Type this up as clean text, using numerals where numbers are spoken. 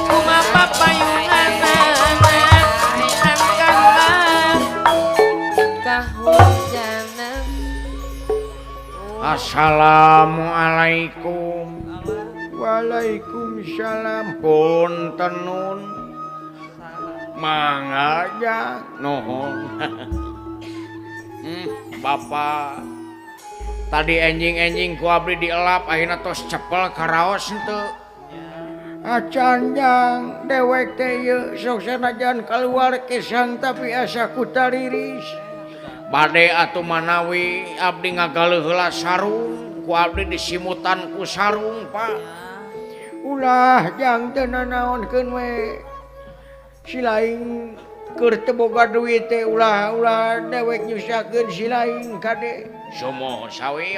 Kumapa payunganana angkanlah kahujanan. Assalamualaikum. Waalaikumsalam. Punten nun. Mangga jang nuhun. Bapak tadi enjing-enjing ku abdi dielap akhirna tos cepel karaos henteu. Acan jang dewek teh ieu sok sanajan kaluar kesang tapi asa kutariris. Bade atuh manawi abdi ngagaleuh heula sarung ku abdi disimutan ku sarung Pak. Ulah jang teu nanaonkeun we. Silaing keur teu boga duit teh ulah ulah dewek nyusahkeun silaing kade. Sumohon sawi.